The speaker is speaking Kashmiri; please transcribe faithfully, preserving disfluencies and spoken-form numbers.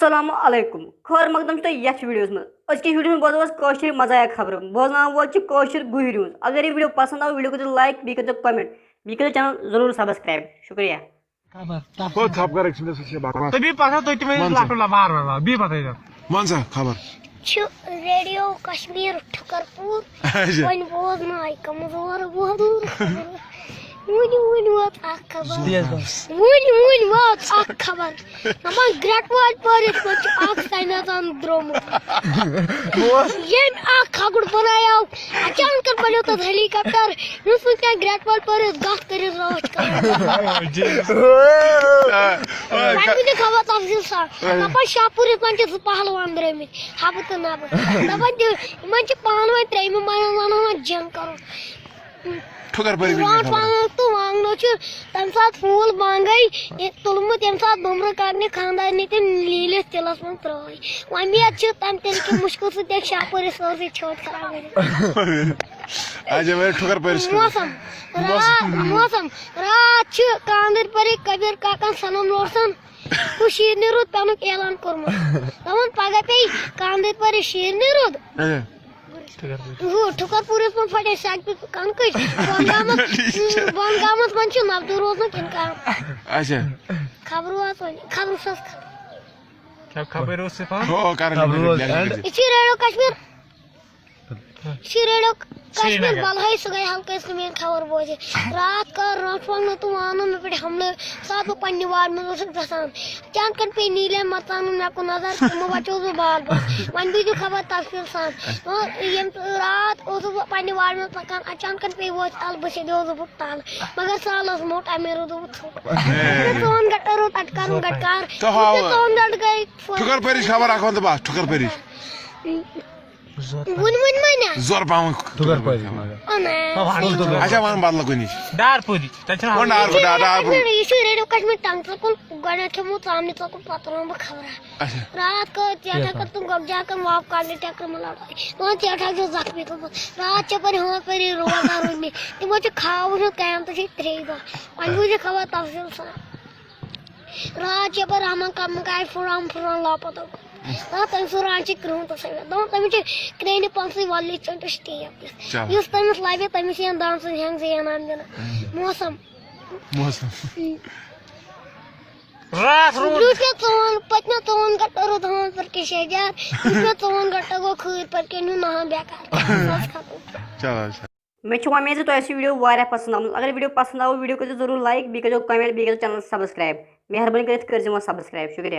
السلام علیکم، خٲر مقدم چھُ تۄہہِ یتھ ویڈیوس منٛز۔ أزکِس ویڈیوس منٛز بوزو أسۍ کٲشِر مزاحیہ خبرٕ، بوزناوو چھِ کٲشِر گُہِرۍ ہُنٛد۔ اگر یہِ ویڈیو پسنٛد آو، ویڈیو کٔرِو لایک، بیٚیہِ کٔرۍزیو کمنٹ، بیٚیہِ کٔرِو چینل ضروٗر سبسکرایب۔ شُکریہ۔ خبر، ہو، تفصیٖل۔ تھپھ کر أکۍ سٕنٛدِس، أسۍ چھِ بکواس۔ تہٕ بیٚیہِ پتہ تُہۍ تہِ ؤنِو وَن سا۔ لۄکُٹ لۄکُٹ بار بار بار، بیٚیہِ پتہ یہِ۔ وَن سا خبر۔ چھُ ریڈیو کشمیر ٹھُکر پوٗر۔ اچھا۔ وۄنۍ بوزناوِ کمزور وۄزُر خبر۔ وٕنہِ وٕنہِ وٲژ اکھ خبر۔ تیز بس۔ وٕنہِ وٕنہِ وٲژ اکھ خبر۔ دپان گرٛٮ۪ٹہٕ وٲلۍ پٲرِتھ پٲٹھۍ چھُ اکھ ساینس دان درٛامُت۔ بوز۔ ییٚمۍ اکھ کھۄگُر بنایو، اچانکن بنیو تتھ ہیلی کاپٹر۔ یُس وٕنکٮ۪ن گرٛٮ۪ٹہٕ وٲلۍ پٲرِتھ گتھ کٔرِتھ رٲچھ کران۔ آ، آ، وۄنۍ ؤنِو خبر تفصیٖل سان۔ دپان شاہ پوٗرِس منٛز چھِ زٕ پہلوان درٛٲمٕتۍ، حبہٕ تہٕ نبہٕ۔ دپان تہِ، یِمن چھِ پانہٕ ؤنۍ ترٛیٚیِمہِ منٛز ونان وۄنۍ جنگ کرُن۔ ٹھُکر پٲرِس گٔے رانٛٹھ خبر۔ وانٛگنو تہٕ وانٛگنو چھُ تَمہِ ساتہٕ پھوٗل بانٛگَے یہِ تُلمُت، ییٚمہِ ساتہٕ بُمرٕ کَرنہِ خانٛدارنہِ تٔمۍ لیٖلِس تِلَس منٛز ترٛٲے۔ وۄمید چھِ تَمہِ تِلہٕ کہِ مُشکِل سۭتۍ ہیٚکہِ شاہ پوٗرِس سٲرسٕے چھٲتۍ خراب کٔرِتھ۔ اچھا، وۄنۍ ٹھُکر پٲرِس خبر۔ موسم، راتھ، موسم۔ موسم، راتھ چھِ کاندٕرۍ پٔرِتھ کبیٖر کاکَن صنم لوٹسَن ہُہ شیٖرنہِ روٗد پٮ۪نُک اعلان کوٚرمُت۔ دَپان پَگاہ پیٚیہِ کاندٕرۍ پٔرِتھ شیٖرنہِ روٗد۔ اچھا۔ ہُہ ٹھُکر پوٗرِس منٛز پھٹے سیٚکہِ پٮ۪ٹھ کَنکٕچ۔ بۄن گامَس، بۄن گامَس منٛز چھُ نَبدٕ روزنُک اِمکان۔ اچھا۔ خبرٕ واتھ وۄنۍ، خبرٕ چھَس خبر۔ کیٛاہ خبر اوس یہِ پانہٕ؟ ہو، کران خبرٕ لیکھِو، اوس لیکھِو، اینڈ۔ لیکھِو۔ یہِ چھِ ریڈیو کشمیر۔ یہِ چھِ ریڈیو کشمیر سرینگر۔ بلہے سُہ گٔے ہلکٲے سُہ میٛٲنۍ خبر بوزِ۔ راتھ کٔر رانٛٹھ وانٛگنہٕ تہٕ وانُن مےٚ پٮ۪ٹھ حملہٕ۔ سُہ آسہٕ بہٕ پننہِ وارِ منٛز اوسُس گژھان۔ اچانکن پیٚیہِ نیٖلٮ۪ن مرژانٛگن مےٚ کُن نظر، تِمو بچووُس بہٕ بال بال۔ وۄنۍ بوٗزِو خبر تفصیٖل سان۔ ییٚمہِ راتھ اوسُس بہٕ پننہِ وارِ منٛز پکان، اچانکن پیٚیہِ وۄٹھ تل، بہٕ سیٚدیوس بہٕ تل۔ مگر سہل ٲس موٚٹ، امے روٗد بہٕ ژھوٚٹ۔ یُتھُے ژون گٹہٕ روٗد اٹکارُن گٹکار، تو ہاو۔ یُتھُے ژون گٹہٕ گٔے۔ ٹھُکر پٔرِش خبر اکھ وَن تہٕ بس، ٹھُکر پٔرِش۔ وُنہِ وُنہِ وَنیا؟ زور پہم۔ ٹھُکر پٔرِش مگر۔ او نا۔ اچھا، وَن بدلہٕ کُنہِ۔ ڈار پوٗری، تَتہِ چھُنہٕ وَن ڈار پوٗری، ڈار، ڈار پوٗری۔ یہِ چھُ ریڈیو کشمیر ٹنگ ژٕ کُن، گۄڈٕنٮ۪تھ چھُ مےٚ ژامنہِ ژٕ کُن، پتہٕ وَنہٕ بہٕ خبرا۔ اچھا۔ راتھ کٔر ژیٹھا کٔر تِم گۄگجہِ ہٮ۪کن واپہٕ کڑنہِ ٹٮ۪کرٕ مہٕ لڑٲے۔ تِمن ژیٹھا چھُ زخمی تھوٚمُت۔ راتھ چھِ پَرِ ہٲنٛز پٔری روزدار روٗدمٕتۍ۔ تِمو چھُ خاب وُچھمُت قیامتٕچ ترٛیٚیہِ دۄہ۔ وۄنۍ بوٗزِو خبر تفصیٖل سان۔ راتھ چھِ پَرِ رحمان کمہٕ کاے پھُران پھُران لاپتہ گوٚمُت۔ دَپان تٔمۍ سُنٛد راتھ چھِ کرٛہُن تہٕ سفید۔ دَپان تٔمِس چھِ کرٛہنہِ پونٛسٕے وۄلٕے ژٔٹِس ٹیپ دِتھ۔ چلو۔ یُس تٔمِس لَبہِ تٔمِس یِن دانسٕز ہٮ۪نٛگ زٕ اِنعام دِنہٕ۔ موسم۔ موسم۔ راتھ روٗد۔ برٛونٛٹھ مےٚ ژون، پٔتمہِ ژون گھنٹہٕ روٗد ہٲنٛز پٔرکہِ شیٚہجار، یُس مےٚ ژون گھنٹہٕ گوٚو خٲر پٔرکہِ نیوٗ نہَ بیکار۔ بس ختم۔ چلو، چلو۔ مےٚ چھِ وۄمید زِ تۄہہِ آسہِ ویٖڈیو واریاہ پسنٛد آمُت۔ اگر ویٖڈیو پسنٛد آو، ویٖڈیو کٔرۍزیو ضروٗر لایک، بیٚیہِ کٔرۍزیو کمنٹ، بیٚیہِ کٔرۍزیو چینل سبسکرایب۔ مہربٲنی کٔرِتھ کٔرۍزیو وۄنۍ سبسکرایب۔ شُکریہ۔